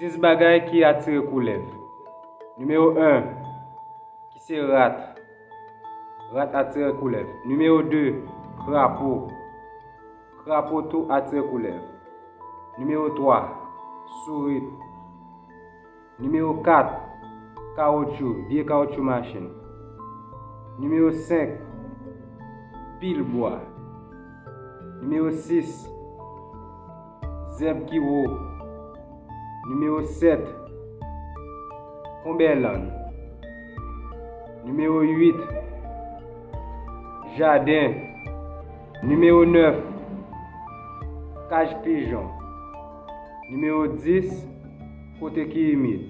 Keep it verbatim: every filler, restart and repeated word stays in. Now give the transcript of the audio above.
Sis bagay ki atire koulèv. Nimewo en, ki se rat. Rat atire koulèv. Nimewo de, krapo. Krapo tou atire koulèv. Nimewo twa, sourit. Nimewo kat, kawotchou, vye kawotchou machin. Nimewo senk, pil bwa. Nimewo sis, zèb ki wo. Nimewo sèt, konbèlann. Nimewo uit, jaden. Nimewo nèf, kaj pijon. Nimewo dis, kote ki imid.